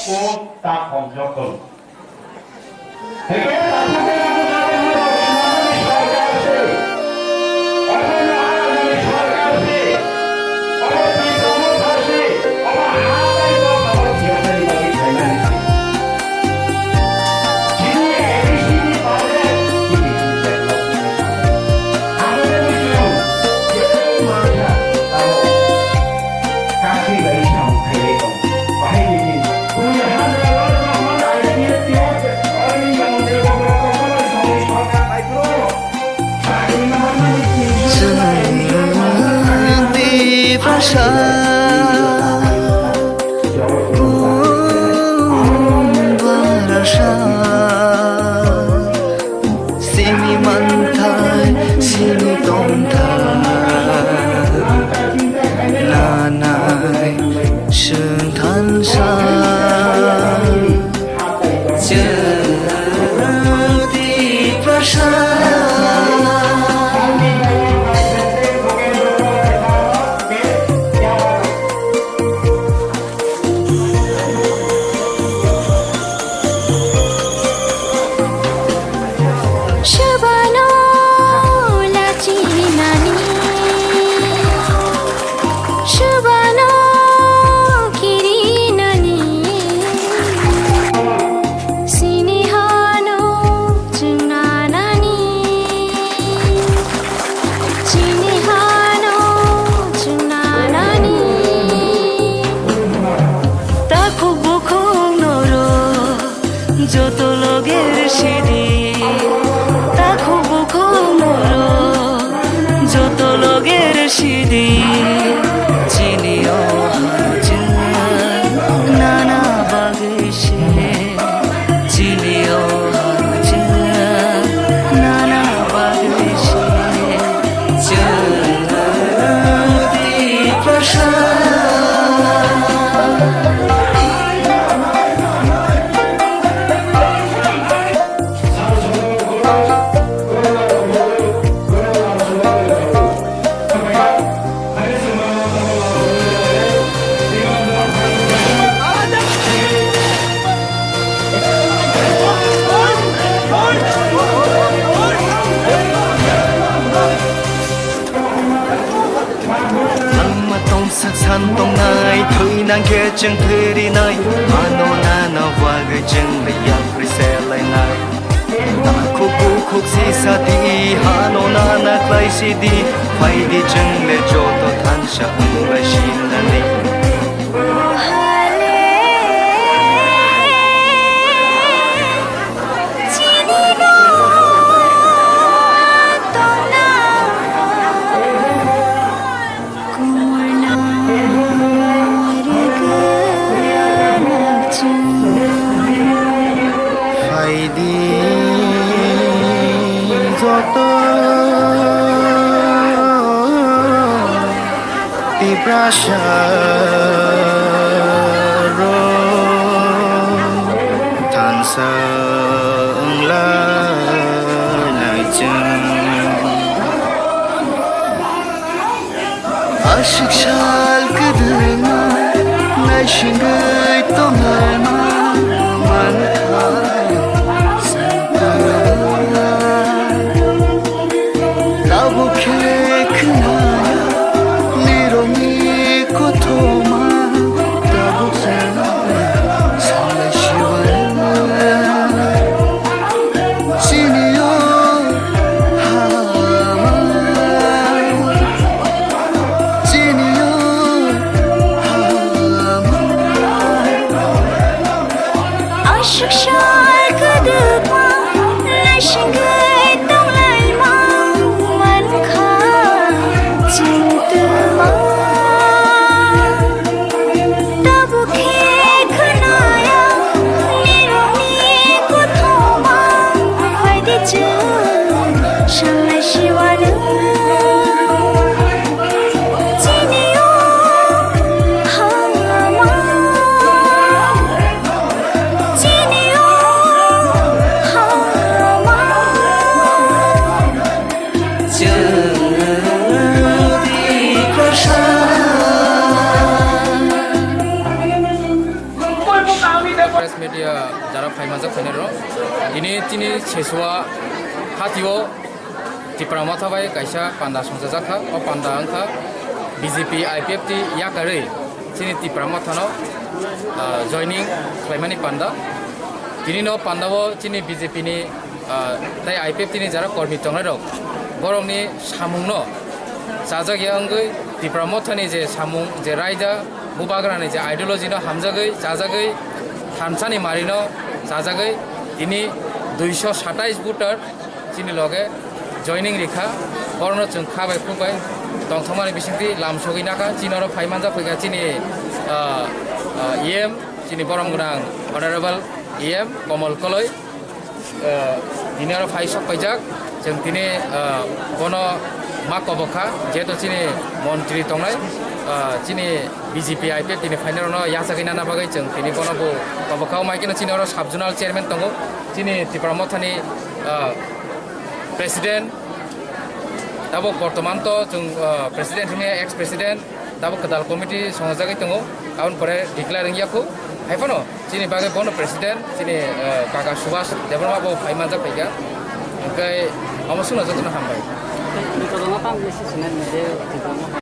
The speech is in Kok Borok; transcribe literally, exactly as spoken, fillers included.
O ta khom joto. Hingke ta thangke nang bujo nang swnamani sorkar se. Obo nang ani sorkar se. Obo Tiprano thar se. Obo ha bai bo obo thiyoknani bagwi khlainani se. Chini A D C ni budget, chini budget no. Abo ni chwng, je mansa, tamo. Tiprasa, Tiprasa. Sini manthai, sini tongthai, nanai swngthansa. Chwng Tiprasa. Swbano lachinani, swbano kirinani, sini hano chwngnanani. Chini hano chwngnanani. Takhuk bukhuk norok joto loger sidi. Takhuk bukhuk norok joto loger sidi. Chini o ha chwng nana bagwi se. Chini o ha chwng nana bagwi se. Chwng Tiprasa. Langma tongsak san tongnai, thwi nang khe chwng thwi rinai, ano nana bagwi chwng le yapri se lainai. Takhuk bukhuk sisa di, hano nana khlai si di, phai di chwng le joto thansa wng lai si nani. Phaidi joto Tiprasa rok thansa wngla nai chwng. Aswk sal kwdwma naisingwi tonglaima mankha. Tabuk khe khwnaya nirokni kothoma, tabuk se salai siwai. Chini o hama, chini o hama. Aswk sal kwdwkma naisingwi tonglaima mankha chwng twma. Tabuk khe khwnaya nirokni kothoma, phaidi chwng salai siwano. Chini o hama, chini o Press media jara phaimanjak phainai rok, tini chini Sesua hatio Tipra Motha bai kaisa panda songchajak kha. O panda wngkha B J P I P F T yakarwi chini Tipra Mothano, ah, joining khlaimani panda. Tini no panda o chini B J P ni, ah, tei I P F T ni jara kormi tongnai rok, borokni samungno chajak ya wngwi Tipra Mothani je samung, je raida, bubagrani je ideology no hamjagwi, chajagwi, thansani marino chajagwi, tini duiso satais voter chini loge joining rikha, borokno chwng kha bai khuk bai tongthokmani bisingtwi lam sogwi nakha. Chini oro phai manjak phaikha chini, ah, ah, E M, chini borom gwnang Honorable E M Komol Koloi, ah, tini oro phai sok paijak. Chwng tini, ah, bono ma kobok kha, jehetu chini montri tongnai, ah, chini B J P I P F T ni phainairokno yachagwi nana bagwi chwng tini bono bo kobok kha. Omo hai kheno chini oro sub zonal chairman tongo, chini Tipra Mothani, ah, president, tabok bortoman to chwng, ah, president hwnwi ex president, tabok kwtal committee songjagwi tongo, aboni pore declare wngya khu. Hai phano chini bagwi bono president, chini, ah, kaka Subhas Debbarma bo phai manjak phaikha. Hwnkhe omo swngno jotono hambai. Tei tongma tang message sinai nai de, tongma